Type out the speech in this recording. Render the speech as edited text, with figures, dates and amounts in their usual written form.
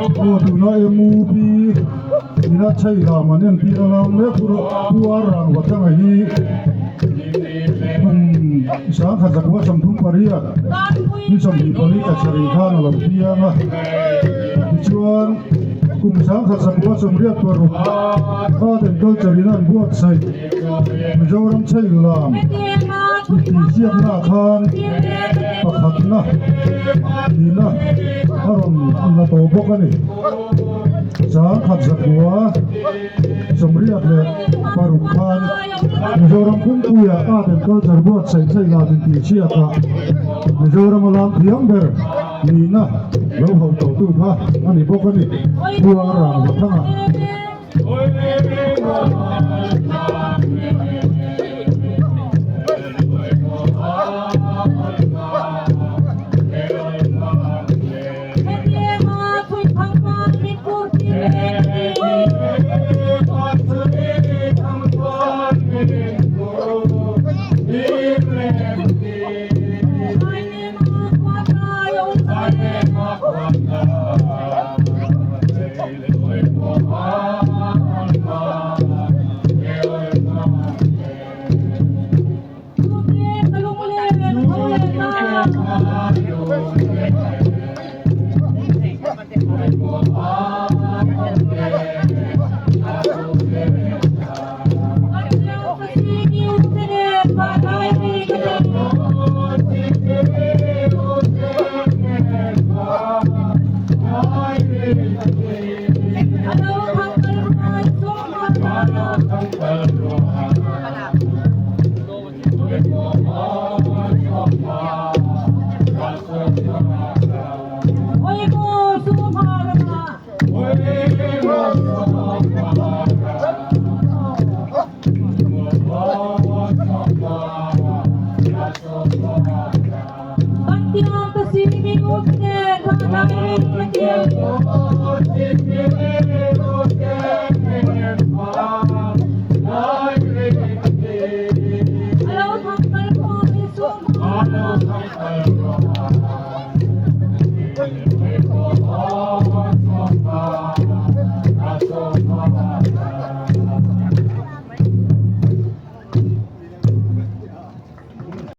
Aw tuna MUP ina chhei lam an entir a lang mek pu Pu R Rangvathanga hi kum sangkhat zakua 38 ni 24 Kachari khan a lo piang a tichuan kum 1986 Art and Culture in an buatsaih Mizoram chhei lam intihsiaknaah khan pakhatna nihna a rawn la tawh bawk a ni. 1986 khan Mizoram pumpuia Art and Culture buatsaih chhei lam intihsiakah Mizoram a lam thiam ber nihna lo hauh tawhtu kha a ni bawk a ni. Pu A Rangvathanga.